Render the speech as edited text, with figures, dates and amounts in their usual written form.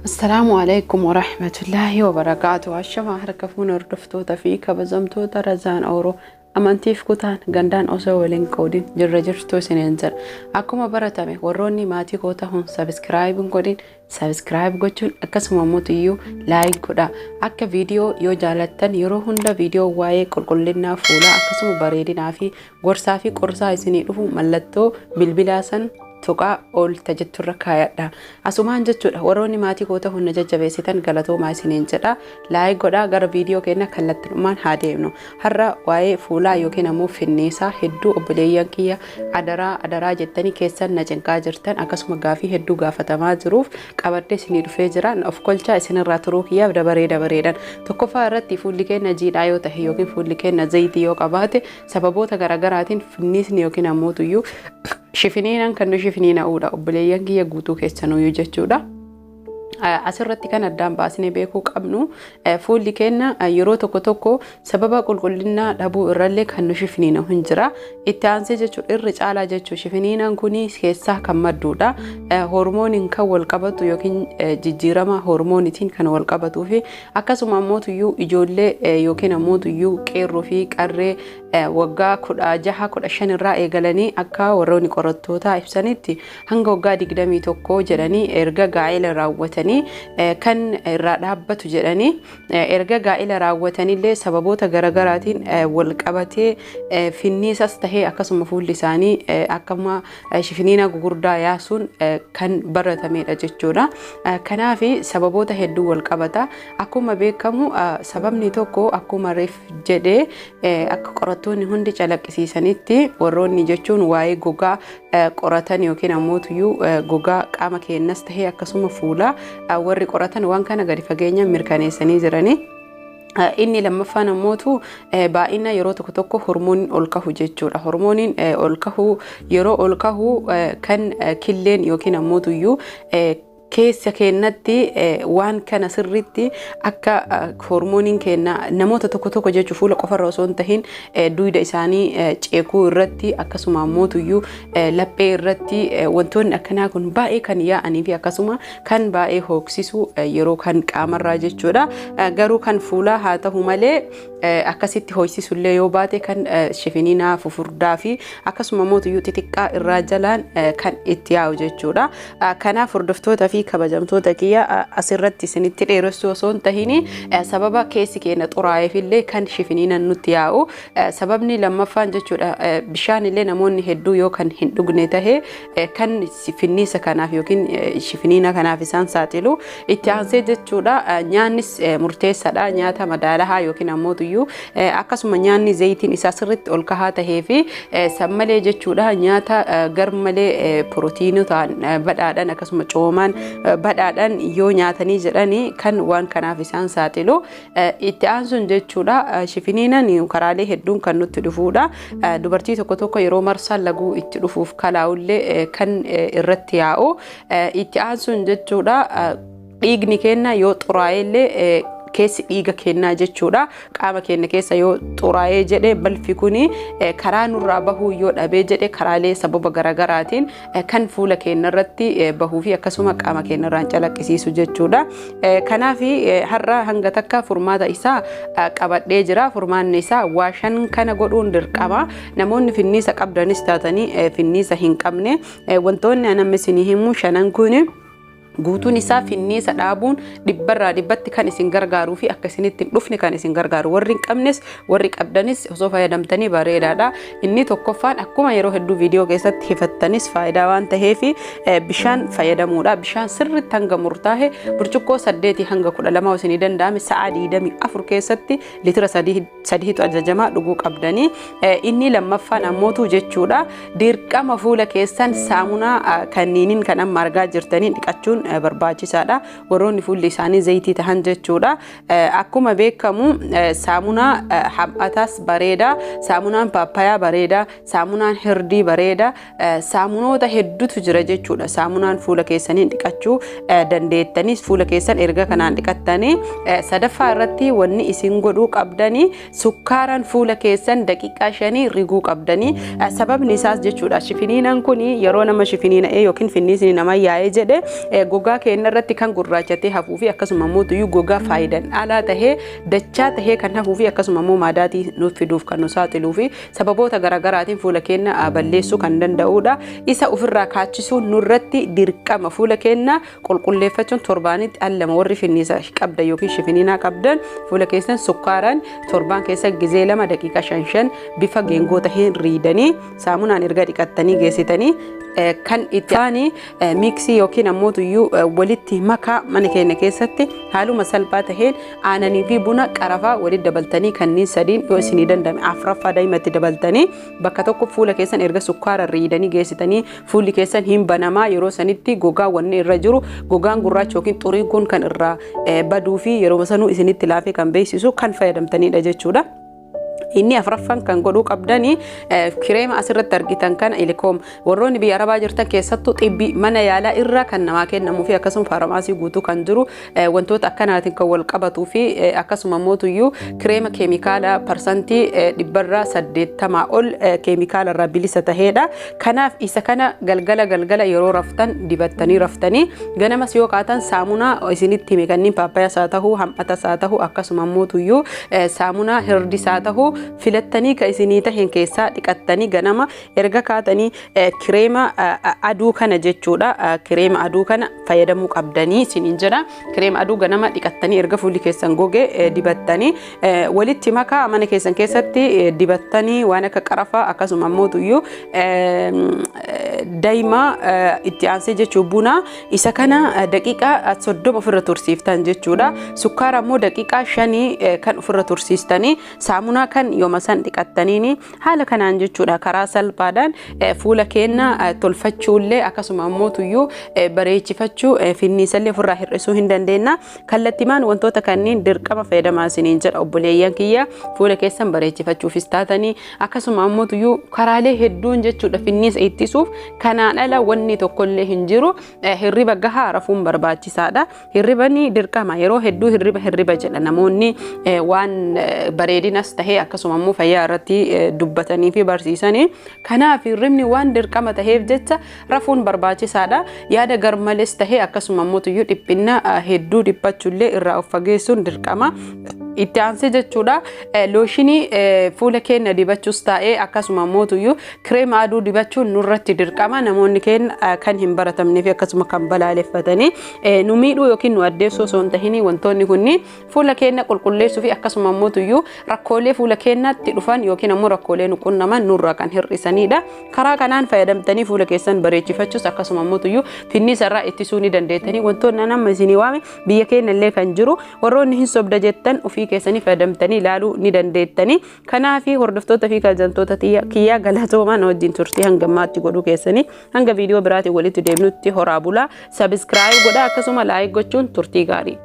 Assalaamu alaikum warahmatullaahi wabarakaatu. Ashamaa harka fuuna hordoftoota fi kabajamtoota Razaan Ooroo amantiif kutaan gandaan osoo waliin qoodin jirra jirtuu isiniin jedha. Akkuma baratame warroonni maatii koo ta'uun subscribe hin godhin subscribe gochuun akkasuma mootiyyuu like godha. Akka viidiyoo yoo jaalattan yeroo hunda viidiyoo waa'ee qulqullinnaa fuulaa akkasuma bareedinaa fi gorsaa fi qorsaa isinii dhufu mallattoo bilbilaa san tuqaa ol jetturra kaayadha. Asumaan jechuudha warroonni maatii koo ta'uun na jajjabeessitan galatoomaa isiniin jedha. Like godhaa, gara viidiyoo keenya kallattiidhumaan haa deemnu. Har'a waa'ee fuulaa yookiin ammoo finniisaa hedduu obboleeyyan kiyya adaraa adaraa jettanii keessan na cinqaa jirtan akkasuma gaafii hedduu gaafatamaa jiruuf qabadhee isinii dhufee jira. Of kolchaa isinirraa turuu kiyyaaf dabaree dabareedhaan. Tokkoffaa irratti fuulli keenya jiidhaa yoo ta'e yookiin fuulli keenya zayitii yoo qabaate sababoota garaagaraatiin finniisni yookiin ammoo tuyyuu shifiniinaan kan nu shifiniina'uudha obboleeyyan kiyya guutuu keessanuyyuu jechuudha. Asirratti kan addaan baasnee beekuu qabnu fuulli keenya yeroo tokko tokko sababa qulqullinnaa dhabuu irrallee kan nu shifiniina'u hin jira. Itti aansee jechuun irri caalaa jechuun shifiniinaan kun keessaa kan madduudha. Hormooniin kan wal qabatu yookiin jijjiirama hormoonitiin kan wal qabatuu fi akkasuma ammoo tuyyuu ijoollee yookiin ammoo tuyyuu qeerroo fi qarree waggaa 16 15 irraa eegalanii akka warroonni qorattootaa ibsanitti hanga waggaa 21 jedhanii erga gaa'ela raawwatanii kan irraa dhaabbatu jedhanii erga gaa'ela raawwatanillee sababoota garaagaraatiin wal qabatee finniisas tahee akkasuma fuulli isaanii akkuma shifiniina gugurdaa yaasuun kan baratamedha jechuudha. Kanaaf sababoota hedduu wal qabata. Akkuma beekamu sababni tokko akkuma reef jedhee akka qorattoonni hundi calaqqisiisanitti warroonni jechuun waa'ee gogaa qoratan yookiin ammoo tuyyuu gogaa qaama keenyas tahee akkasuma fuulaa warri qoratan waan kana gadi fageenyaan mirkaneessanii jiranii. Inni lammaffaan ammootu baay'ina yeroo tokko tokko hormooniin ol kahu jechuudha. Hormooniin ol kahu yeroo ol kahu kan killeen yookiin ammootuyyuu keessa keenyatti waan kana sirriitti akka hormooniin keenya namoota tokko tokko jechuun fuula qofarra osoo hin tahin duyda isaanii ceekuu irratti akkasuma ammootuyyuu laphee irratti wantoonni akkanaa kun baay'ee kan yaa'anii fi akkasuma kan baay'ee hooksisu yeroo kan qaamarraa jechuudha. Garuu kan fuulaa haa ta'u malee akkasitti hooksisullee yoo baate kan shifiniinaa fufurdaa fi akkasuma ammootuyyuu xixiqqaa irraa jalaan kan itti yaa'u jechuudha. Kanaaf hordoftoota fi kabajamtoota kiyya asirratti isinitti dheeressuu osoo hin tahin sababa keessi keenya xuraa'eef illee kan shifiniinan nutti yaa'u. Sababni lammaffaan jechuudha bishaan illee namoonni hedduu yoo kan hin dhugne tahe kan finniisa kanaaf yookiin shifiniina kanaaf isaan saaxilu. Itti aansee jechuudha nyaannis murteessaadha. Nyaata madaalahaa yookiin ammootuyyuu akkasuma nyaanni zayitiin isaa sirriitti ol kahaa tahee fi sammalee jechuudha nyaata garmalee pirootiinotaan badhaadhan akkasuma coomaan badhaadhan yoo nyaatanii jedhanii kan waan kanaaf isaan saaxilu. Itti aansuun jechuudha shifiniinan karaalee hedduun kan nutti dhufuudha. Dubartii tokko tokko yeroo marsaan laguu itti dhufuuf kalaa'ullee kan irratti yaa'u. Itti aansuun jechuudha dhiigni keenya yoo xuraa'ellee keessi dhiiga kennaa jechuudha. Qaama keenya keessa yoo xuraa'ee jedhe balfi kuni karaa nurraa bahuu yoo dhabee jedhe karaalee sababa garaagaraatiin kan fuula keenya irratti bahuu fi akkasuma qaama keenya irraan calaqqisiisu jechuudha. Kanaaf har'a hanga takka furmaata isaa qabadhee jira. Furmaanni isaa waa shan kana godhuun dirqama. Namoonni finniisa qabdanis taatanii finniisa hin qabne wantoonni ani isinii himu shanan kuni guutuun isaa finniisa dhaabuun dhibbarraa dhibbatti kan isin gargaaruu fi akka isinitti hin dhufne kan isin gargaaru. Warri hin qabnes warri qabdanis osoo fayyadamtanii bareedaadha. Inni tokkoffaan akkuma yeroo hedduu viidiyoo keessatti hifattanis faayidaa waan ta'eef bishaan fayyadamuudha. Bishaan sirriitti hanga murtaa'e burcuqqoo 8 hanga 12 isinii danda'ame sa'a 24 keessatti litira sadiitu ajajamaa dhuguu qabdanii. Inni lammaffaan ammootu jechuudha dirqama fuula keessan saamunaa kanniiniin kan amma argaa jirtaniin dhiqachuun barbaachisaadha. Warroonni fuulli isaanii zayitii tahan jechuudha. Akkuma beekamu saamunaa ham'ataas bareeda, saamunaan paappayaa bareeda, saamunaan hirdii bareeda, saamunoota hedduutu jira jechuudha. Saamunaan fuula keessaniin dhiqachuu dandeettanis fuula keessan erga kanaan dhiqattanii sadaffaa irratti wanni isin godhuu qabdanii sukkaaraan fuula keessan daqiiqaa 5 riguu qabdanii. Sababni isaas jechuudha shifiniinan kun yeroo nama shifiniina'ee yookiin finniisni nama yaa'ee jedhe Gogaa keenya irratti kan gurraachatee hafuu fi akkasuma immoo tuyyuu gogaa faayidaan alaa tahee dachaa tahee kan hafuu fi akkasuma immoo maadaatii nuuf fiduuf kan nu saaxiluu fi sababoota garaagaraatiin fuula keenya balleessuu kan danda'udha. Isa ofirraa kaachisuun nurratti dirqama. Fuula keenya qulqulleeffachuun torbaanitti al lama, warri finniisa qabdan yookiin shifiniinaa qabdan, fuula keessan sukkaaraan torbaan keessa gizee lama daqiiqaa shan shan bifa geengoo taheen riidanii, saamunaan erga dhiqattanii geessitanii, kan itti aani mixii yookiin ammoo tuyyuu walitti makaa mana keenya keessatti haaluma salphaa taheen aananii fi buna, qarafaa walitti dabaltanii, kanneen sadiin yoo isinii danda'ame afuraffaa daa'imatti dabaltanii, bakka tokko fuula keessan erga sukkaara riidanii geessitanii, fuulli keessan hin banamaa. Yeroo sanitti gogaa wanni irra jiru, gogaan gurraacha yookiin xuriin kun kan irraa baduu fi yeroo sanuu isinitti laafee kan beeksisu kan fayyadamtanidha jechuudha. Inni afuraffaan kan godhuu qabdanii kireema asirratti argitan kana, ilikoom. Warroonni biyya arabaa jirtan keessattuu xibbii mana yaalaa irraa kan namaa kennamuu fi akkasuma faarmaasii guutuu kan jiru, wantoota akkanaatiin kan wal qabatuu fi akkasuma mootuyyuu kireema keemikaala 80% ol keemikaala irraa bilisa taheedha. Kanaaf isa kana galgala galgala yeroo raftan dibattanii raftanii, ganamas yoo kaatan saamunaa isinitti hime kanneen, paappaayyaas haa ta'uu, ham'atas haa ta'uu, akkasuma mootuyyuu saamunaa hirdis haa ta'uu, filattanii ka isinii tahen keessaa dhiqattanii, ganama erga kaatanii kireema aduu kana jechuudha. Kireema aduu kana fayyadamuu qabdanii isiniin jedha. Kireema aduu ganama dhiqattanii erga fuulli keessan goge dibattanii, walitti makaa mana keessan keessatti dibattanii, waan akka qarafaa, akkasuma ammoo tuyyuu daa'ima itti aansee jechuun buna, isa kana daqiiqaa 30 ofirra tursiiftan jechuudha. Sukkaara immoo daqiiqaa 5 kan ofirra tursiistanii, saamunaa kan yooma san dhiqattaniini, haala kanaan jechuudha. Karaa salphaadhaan fuula keenya tolfachuullee akkasuma ammoo tuyyuu bareechifachuu, finniisallee ofirraa hir'isuu hin dandeenya. Kallattimaan wantoota kanneen dirqama fayyadamaa isiniin jedha, obboleeyyan kiyya. Fuula keessan bareechifachuufis taatanii, akkasuma ammoo tuyyuu karaalee hedduun jechuudha finniisa ittisuuf kanaan ala wanni tokkollee hin jiru. Hirriba gahaa rafuun barbaachisaadha. Hirribani dirqama. Yeroo hedduu hirriba hirriba jedha namoonni waan bareedinas tahee akkasuma immoo fayyaa irratti dubbatanii fi barsiisanii. Kanaaf hirribni waan dirqama taheef jecha rafuun barbaachisaadha. Yaada garmalees tahee akkasuma immoo tuyyuu dhiphinna hedduu dhiphachuullee irraa of fageessuun dirqama. Itti aansee jechuudha, looshinii fuula keenya dibachuus taa'ee akkasuma immoo tuyyuu kireema aduu dibachuun nurratti dirqama. Namoonni keenya kan hin baratamnee fi akkasuma kan balaaleffatanii nu miidhuu yookiin nu addeessuu osoo hin tahin, wantoonni kunniin fuula keenya qulqulleessuu fi akkasuma immoo tuyyuu rakkoolee fuula keenyatti dhufan yookiin ammoo rakkoolee nu qunnaman nurraa kan hir'isanidha. Karaa kanaan fayyadamtanii fuula keessan bareechifachuus akkasuma immoo tuyyuu finniisa irraa ittisuu ni dandeettanii. Wantoonni nama isinii waame biyya keenya illee kan jiru, warroonni hin sobda jettan ofii keessanii fayyadamtanii ilaaluu ni dandeettanii. Kanaaf hordoftoota fi kabajamtoota kiyyaa, galatoomaan wajjin turtii hanga ammaatti godhuu keessanii. Hanga viidiyoo biraatiin walitti deemnutti horaa bulaa. Subscribe godhaa, akkasuma like gochuun turtii gaarii.